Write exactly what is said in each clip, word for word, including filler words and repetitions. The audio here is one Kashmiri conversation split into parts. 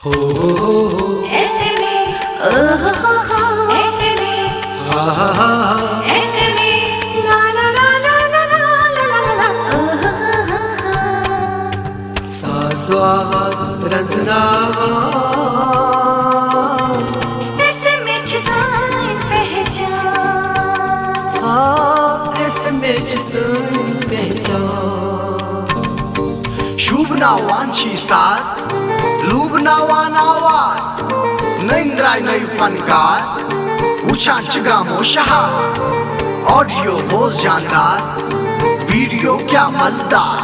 ایس ایم اے، او ہو ہو ہو۔ ایس ایم اے، ہا ہا ہا ہا۔ ایس ایم اے، لا لا لا لا۔ او ہو ہو ہو ہو۔ ساز و آواز رنزناوان۔ ایس ایم اے چھِ سٲنۍ پہچان۔ آ، ایس ایم اے چھِ سٲنۍ پہچان۔ شوٗبناوان چھی ساز، لوٗبناوان آواز۔ نٔوۍ درٛاے نٔوۍ فنکار، وٕچھان چھِ گامو شہار۔ آڈیو بوز جاندار، ویڈیو کیٛاہ مزٕدار۔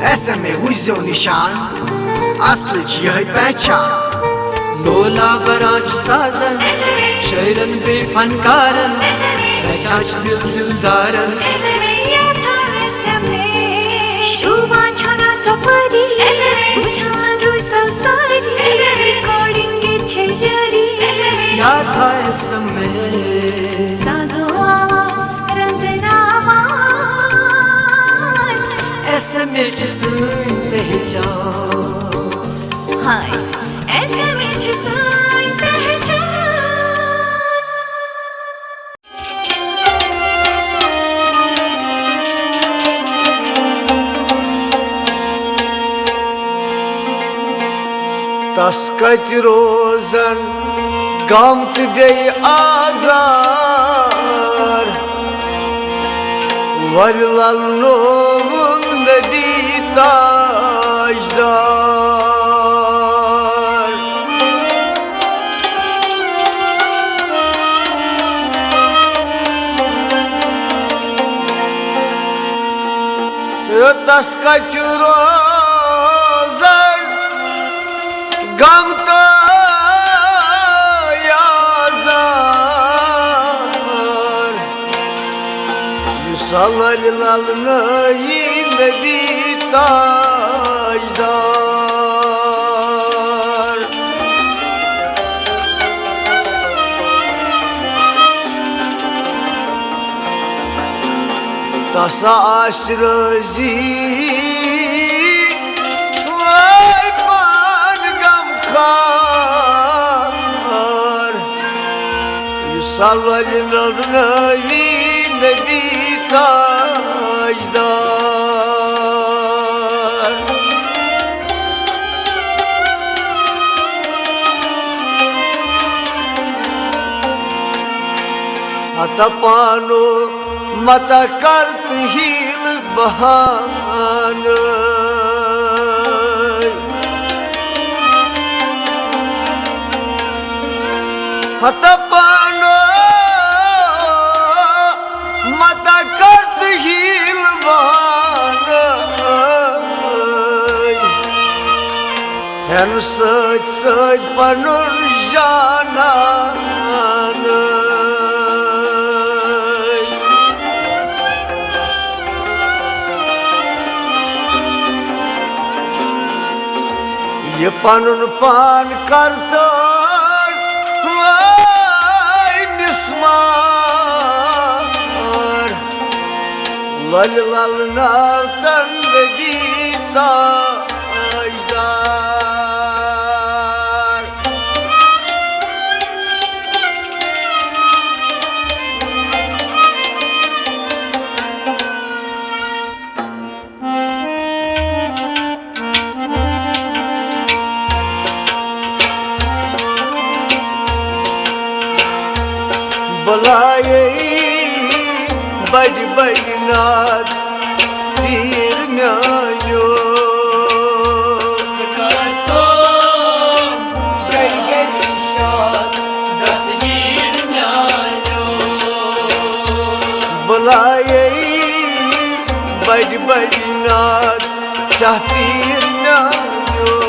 ایس ایم اے وٕچھزیو نِشان، اصلٕچ یِہوٚے پہچان۔ لولا بران چھُ سازن، شٲعرن بیٚیہِ فنکارن، رچھان چھُ دِل دِلدارن۔ شوٗبان چھُنہ ژۄپٲری، وٕچھان روٗزۍ تو سٲری، ریکارڈنگ ییٚتہِ چھے جٲری۔ یاد تھاو ایس ایم اے۔ سازو آواز رنزناوان، ایس ایم اے چھِ سٲنۍ پہچان۔ ہاے، ایس ایم اے چھِ سٲنۍ پہچان۔ تس کتہِ روزن غم تہٕ بیٚیہِ آزار؟ ولہِ للنووُم نبی تاجدار۔ تس کتہِ روزن غم تہٕ آزار؟ یُس ولہِ للنٲیی نبی تاجدار۔ تس آسہِ رٲضی وٲے پان غمخوار، یُس ولہِ للنٲیی نبی تاجدار۔ ہتا پانو متا کر تہٕ ہیٖل بہانہٕ۔ ہتا پانو متا کر تہٕ ہیٖل بہانہٕ۔ ہٮ۪نہٕ سۭتۍ سۭتۍ پنُن جانان۔ یہِ پنُن پان کرتار وٲے نِسمار۔ ولہِ للناو تن نبی تاجدار۔ بلایے بڑِ بڑِ ناد پیٖر میانیو۔ ژٕ کر تو شیدے شاد دستگیر میانیو۔ بلایے بڑِ بڑِ ناد شاہ پیٖر میانیو۔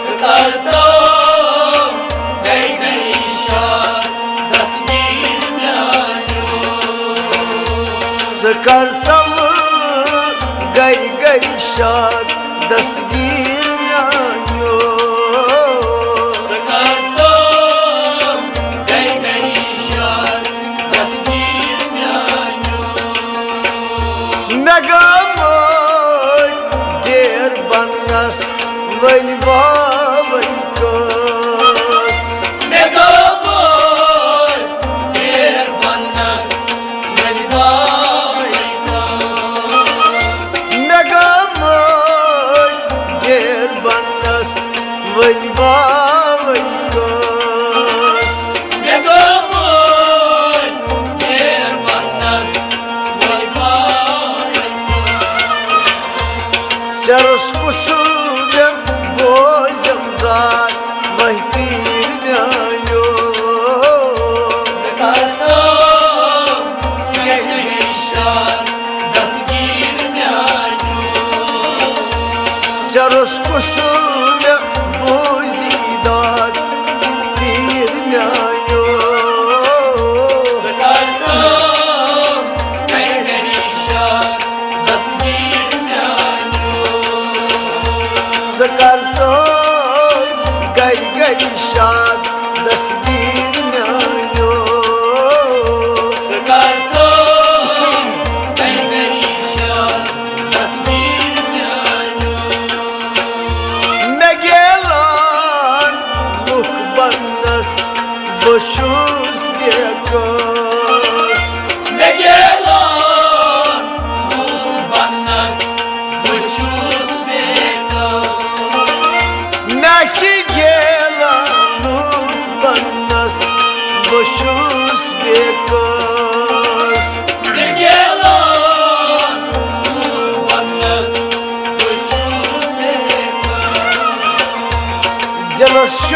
ژٕ کر تو گرِ گرِ شاد دستگیر میانیو۔ ژٕ کر تم گرِ گرِ شاد دستگیر میانیو۔ ژٕ کر تم گرِ گرِ شاد دستگیر میانیو۔ مےٚ گامٕتۍ ڈیر بنگس وۄنۍ با کٲنٛس۔ مےٚ گوٚو مٲلۍ تیر بنس وۄنۍ باوٕے کٲنٛس۔ مےٚ گوٚو مٲلۍ تیر بنس وۄنۍ باوٕے کٲنٛس۔ مےٚ گوٚو مٲلۍ تیر بنس وۄنۍ باوٕے کٲنٛس۔ ژےٚ روٚس قصوٗر مےٚ بوزم زار وۄنۍ پیٖر میٛانیو۔ ژٕ کر تام شہر شاد دستگیٖر میٛانیو۔ ژےٚ روٚس قصوٗر مےٚ بوزی داد پیٖر میٛانیو۔ ژٕ کر تام گرِ گرِ شاد دستگیٖر میٛانیو۔ ژٕ کر تام گرِ گرِ شاد دستگیٖر میٛانیو۔ ژٕ کر تام گرِ گرِ شاد دستگیٖر میٛانیو۔ مےٚ گیلان لُکھ بنس بہٕ چھُس بے کٲنٛس۔ مےٚ گیلان لُکھ بنس بہٕ چھُس بے کٲنٛس۔ مےٚ چھِ گیلان لُکھ بنس بہٕ چھُس بے کٲنٛس۔ مےٚ گیلان لُکھ بنس بہٕ چھُس بے کٲنٛس۔ دِلس چھُ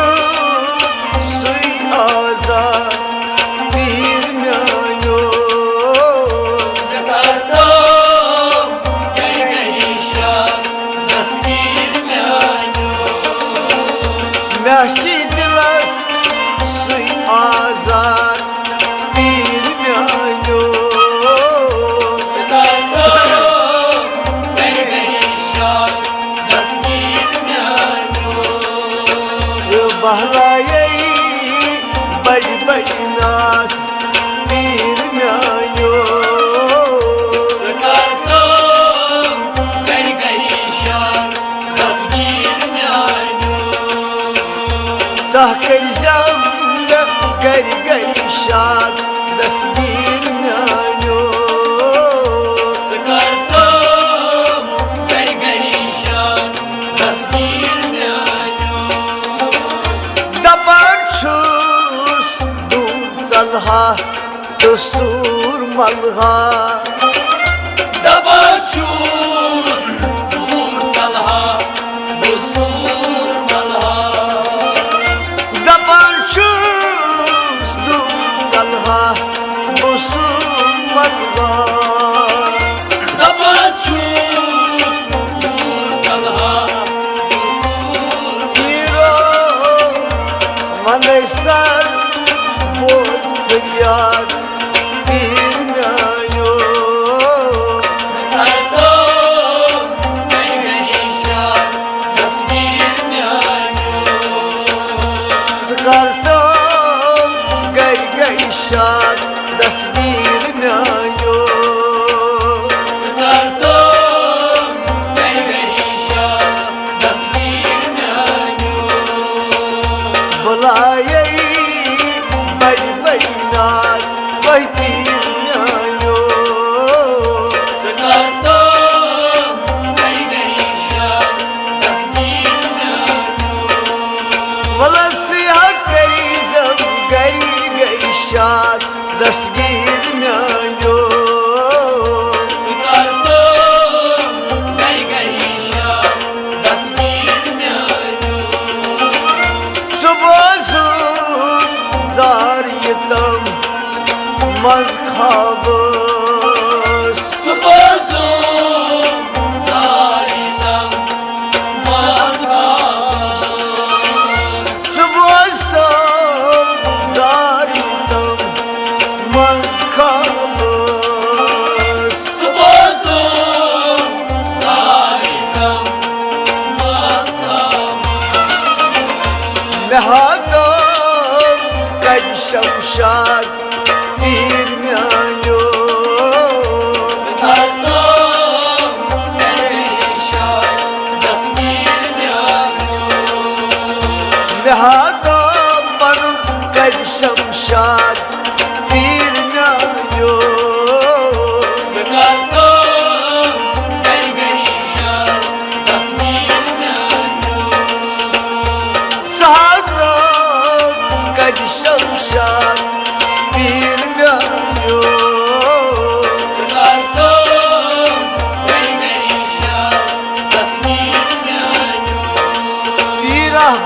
سُے آزار پیٖر میٛانیو۔ ژٕ کر تام گرِ گرِ شاد دستگیٖر میٛانیو۔ مےٚ چھِ دِلس سُے آزار پیٖر میٛانیو۔ ژٕ کر تام گرِ گرِ شاد دستگیٖر میٛانیو۔ بہلایے بڑِ بڑِ نعت پیٖر میٛانیو۔ ژٕ کر تام گرِ گرِ شاد دستگیٖر میٛانیو۔ ژٕ کٔرۍزٮ۪م مےٚ گرِ گرِ شاد دستگیٖر میٛانیو۔ ژٕ کر تام گرِ گرِ شاد دستگیٖر میٛانیو۔ دپان چھُس دوٗر ژلہا تہٕ سوٗر ملہا۔ دپان چھُس دوٗر ژلہا بہٕ سوٗر ملہا۔ دپان چھُس دوٗر ژلہا بہٕ سوٗر ملہا۔ دپان چھُس دوٗر ژلہا بہٕ سوٗر۔ پیٖرو ونے سر بوز فریاد پیٖر میٛانیو۔ ژٕ کر تام گرِ گرِ شاد دستگیٖر میٛانیو۔ ژٕ کر تام گرِ گرِ شاد دستگیٖر میٛانیو۔ ژٕ کر تام گرِ گرِ شاد دستگیٖر میٛانیو۔ بُلایے بڑِ بڑِ نعت وۄنۍ پیٖر میٛانیو۔ ژٕ کر تام گرِ گرِ شاد دستگیٖر میٛانیو۔ وَلہٕ ژٕ ہا کٔرۍزٮ۪م گرِ گرِ شاد دستگیٖر میٛانیو۔ ژٕ کر تام گرِ گرِ شاد دستگیٖر میٛانیو۔ ژٕ بوزُن زار یہِ تم منٛز خوابس۔ ژٕ بوزُن زار یہِ تم منٛز خوابس۔ ژٕ بوز تم زار یہِ تم منٛز خوابس۔ ژٕ بوز تم زار یہِ تم منٛز خوابس۔ مےٚ ہاو تم کتہِ شمشاد پیٖر میٛانیو۔ ژٕ کر تم گرِ گرِ شاد دستگیٖر میٛانیو۔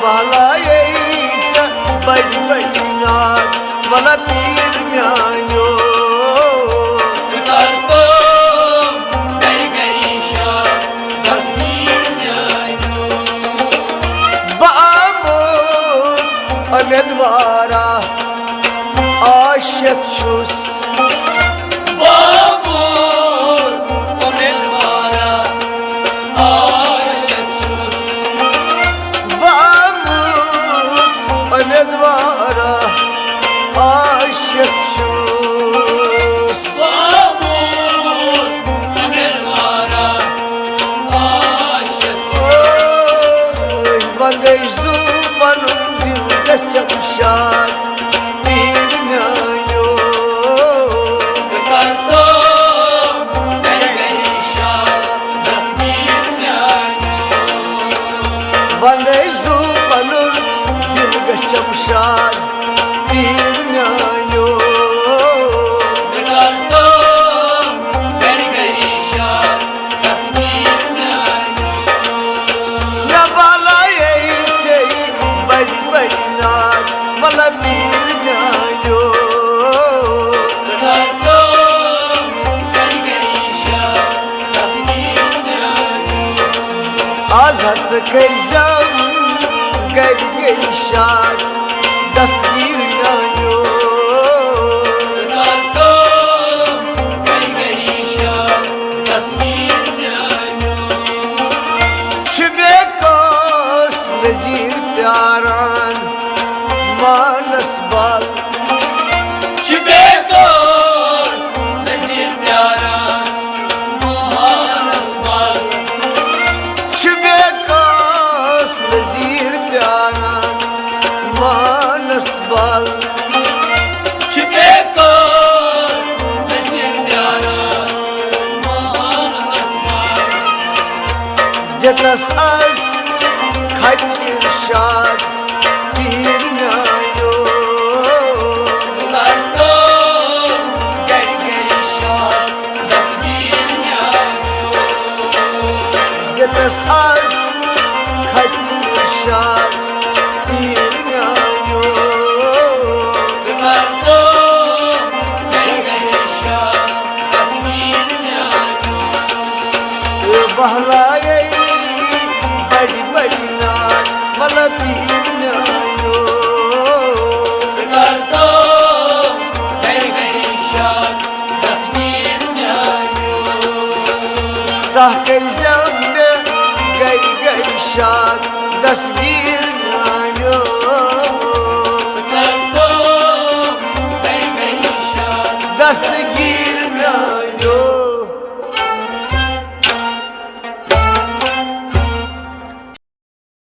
بہلایے ژےٚ بڑِ بڑِ ناد، وَلہ پیٖر میٛانیو۔ ژٕ کر تو گرِ گری شاد، دستگیر میٛانیو۔ بہٕ آمُت اُمیدوارا، عاشق چھُس۔ بابُل اُمیدوارا، عاشق چھُس۔ بابُل اُمیدوارا، عاشق چھُس۔ بابُل اُمیدوارا، عاشق چھُس۔ اوے، وَندَے زُو پَنُن دِل گژھٮ۪م شاد۔ پیٖر میٛانیو۔ ژٕ کر تو گرِ گری شاد، دستگیر میٛانیو۔ وَندَے زُو پَنُن دِل گژھٮ۪م شاد، پیٖر میٛانیو۔ ژٕ کر تو گرِ گری شاد، تصویر میٛانیو۔ مےٚ بلایے ژےٚ بڑِ بڑِ ناد، وَلہ پیٖر میٛانیو۔ ژٕ کر تو گرِ گری شاد، تصویر میٛانیو۔ آز ہا ژٕ کٔرۍزٮ۪م گرِ گری شاد، دستگیر میٛانیو۔ ژٕ کر تو گرِ گری شاد، تصویر میٛانیو۔ چھُ مےٚ کٲنٛسہِ نذیٖر پیاران مانس بل۔ چھُ مےٚ کٲنٛسہِ نذیٖر پیاران مانس بل۔ چھُ مےٚ کٲنٛسہِ نذیٖر پیاران مانس بل۔ چھُ مےٚ کٲنٛسہِ نذیٖر پیاران مانس بل۔ دِتس از کھتہِ ارشاد پیٖر میٛانیو۔ ژٕ کر تو گرِ گری شاد، دستگیر میٛانیو۔ دِتس از کھتہِ ارشاد پیٖر میٛانیو۔ ژٕ کر تو گرِ گری شاد، تصویر میٛانیو۔ اے بہلایے بڑِ بڑِ ناد، وَلہ پیٖر میٛانیو۔ ژٕ کر تو گرِ گری شاد، تصویر میٛانیو۔ ژٕ کٔرۍزٮ۪م مےٚ گرِ گری شاد، دستگیر